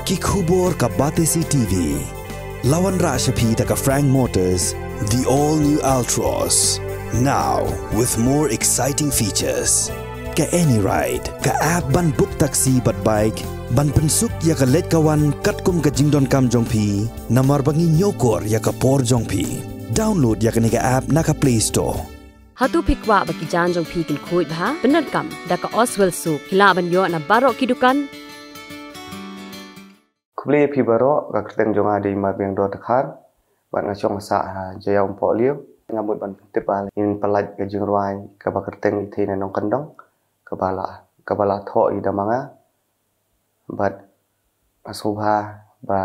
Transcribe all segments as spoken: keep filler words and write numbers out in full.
Ki khubor ka Batesi T V. La wanrah sha phi da ka Frank Motors, the all new Altroz. Now with more exciting features. Ka AnyRide, ka app ban book taxi bad bike, ban pynsuk ïa ka leit ka wan katkum ka jingdonkam jong phi, namar ba ngi ñiewkor ïa ka por jong phi. Download ïa kane ka app na ka Play Store. Hato phi kwah ba ki jaiñ jong phi kin khuid bha? Pyndonkam da ka Oswell Soap, phi lah ban ïoh na baroh ki dukan. Khublei phi baroh, ka kyrteng jong nga dei Marbiang Dor Dkhar, bad nga shong sah ha Jaiaw Umpohliew. Nga mut ban pyntip ba ngin pyllait ka jingrwai kaba kyrteng Ïathei na Nongkyndong, kaba la, kaba la thoh ïa da ma nga. Bad nga sngewbha ba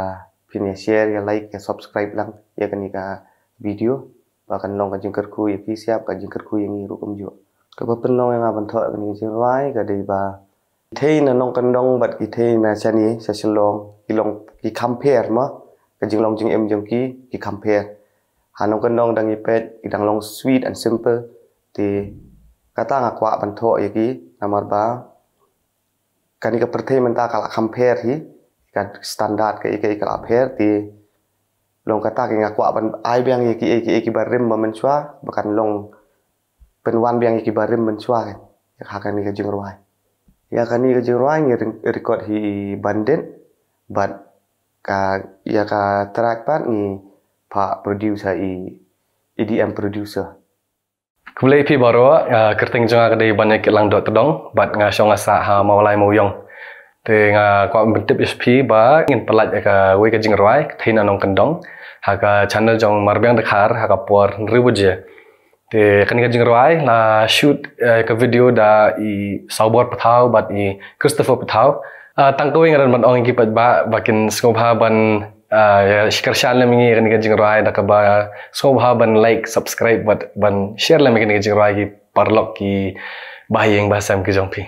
phin ïa share, ïa like, ïa subscribe lang ïa kane ka video, ba kan long ka jingkyrkhu ïa phi shap, ka jingkyrkhu ïa ngi ruh kumjuh. Kaba pynlong ïa nga ban thoh kane ka jingrwai ka dei ba Ïathei na Nongkyndong bad Ïathei na shane sha Shillong ki long, ki kham pher mo, ka jinglong jingim jong ki ki kham pher. Ha Nongkyndong dang ïapeit, ki dang long sweet and simple. Te kata nga kwah ban thoh ïa ki, namar ba kane ka pyrthei mynta ka la kham pher hi, ka standard ka ïa ka ïa ka la pher, te long kata ki nga kwah ban ai biang ïa ki ïa ki ïa ki barim ba mynshuwa, ba kan long pynwan biang ïa ki barim mynshuwa, ha kane ka jingrwai. Ïa kane ka jingrwai ngi re-, record hi Bandit, bad ka, ïa ka track pat ngi phah produce ha i E D M producer. Khublei phi baroh, ah, kyrteng jong nga ka dei Baniakitlang Dohtdong, bad nga shong nga sah ha Mawlai Mawiong. Te nga kwah ban pyntip ïa phi ba ngin pyllait ïa kawei ka jingrwai, Ïathei na Nongkyndong, ha ka channel jong Marbiang Dkhar, ha ka por hynriew baje. Te kane ka jingrwai la shoot, eh, ka video da i Sawbor Pathaw bad i Christopher Pathaw. Ah, tang kawei nga don ban ong ïa ki paidbah ba kin sngewbha ban, ah, ïa kyrshan lem ïa ngi kane ka jingrwai da kaba sngewbha ban like, subscribe bad ban share lem ïa kane ka jingrwai ki paralok ki bahaïing bahasem ki jong phi.